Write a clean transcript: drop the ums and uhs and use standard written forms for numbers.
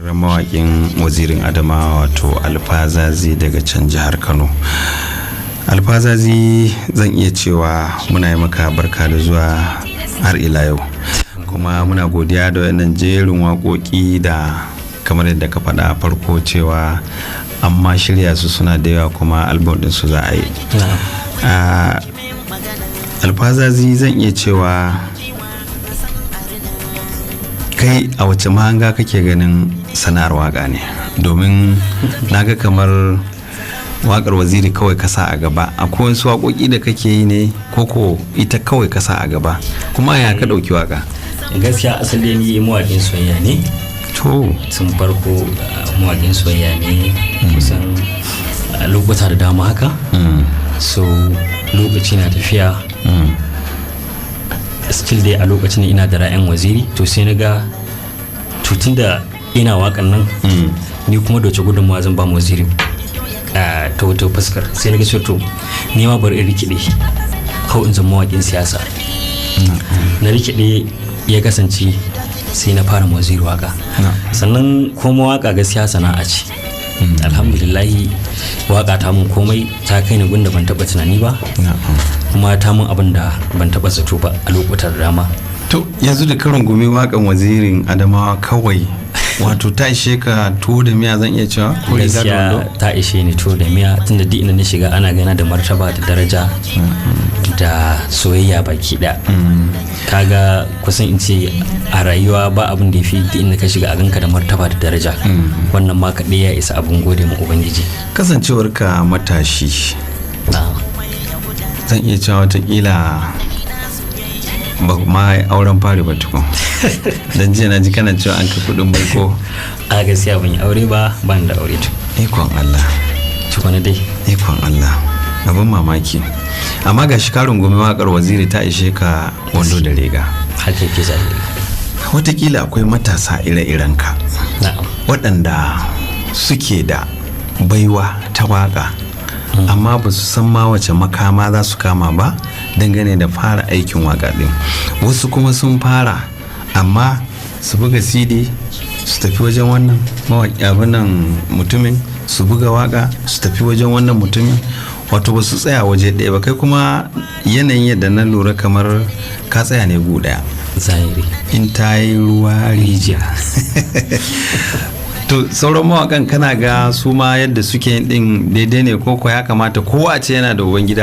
Mawaƙin Wazirin Adamawa, wato Alfazazi daga can jihar Kano. Alfazazi, zan iya cewa muna yi maka barka da zuwa har ila yau, kuma muna godiya da wannan jerin waƙoƙi da kamar yadda ka faɗa a farko cewa amma shirya su suna da yawa, kuma album ɗin su za a yi. Alfazazi, zan iya cewa kai a wace mahanga kake ganin sana'ar waka ne? Domin na ga kamar wakar Waziri kawai kasa a gaba. Akwai wasu waƙoƙi da kake yi ne, koko ita kawai kasa a gaba? Kuma ya ka ɗauki waka? Gaskiya, asali ni mawaƙin soyayya ne. Tun farko mawaƙin soyayya ne, kusan a lokuta da dama haka. So lokaci na tafiya, still dai a lokacin ina da ra'ayin Waziri. To sai na ga, to tunda ina waƙan nan, ni kuma da wace gudunmawa zan ba mu Waziri ta wata fuskar? Sai na ga cewa to ni ma bari in rikide kawai in zama mawaƙin siyasa. Na rikide, ya kasance sai na fara Waziri waka. Sannan kuma waka gaskiya sana'a ce. Alhamdulillahi, waka ta mun komai, ta kai ni gunda ban taba tunani ba, kuma ta mun abin da ban taba zato ba a lokutan dama. To yanzu da karin gumi wakan Wazirin Adamawa kawai, wato ta ishe ka tuwo da miya, zan iya cewa, ko riga da Gaskiya wando? ta ishe ni tuwo da miya, tunda duk inda na shiga ana gana da martaba da daraja da soyayya baki ɗaya. Kaga kusan in ce a rayuwa ba abin da ya fi duk inda ka shiga a ganka da martaba da daraja. Wannan ma kaɗai ya isa abin gode ma Ubangiji. Kasancewarka matashi, zan iya cewa watakila ba ma auren fari ba tukun, don jiya na ji kana cewa an kai kudin baiko. A gaskiya ban yi aure ba, ban da aure to. Ikon Allah. Tukuna dai. Ikon Allah, abin mamaki. Amma ga shi karin gumi wakar Waziri, ta ishe ka wando da riga. Haka yake zahiri. Watakila akwai matasa ire-irenka waɗanda suke da baiwa ta waka, amma ba su san ma wace makama za su kama ba dangane da fara aikin waka ɗin. Wasu kuma sun fara, amma su buga CD, su tafi wajen wannan mawaƙi, abin nan mutumin, su buga waka, su tafi wajen wannan mutumin, wato ba su tsaya waje ɗaya ba. Kai kuma yanayin yadda na lura, kamar ka tsaya ne gu ɗaya. Zahiri. In ta yi ruwa rijiya. To sauran mawakan, kana ga su ma yadda suke yin din daidai ne, ko ya kamata kowa a ce yana da uban gida?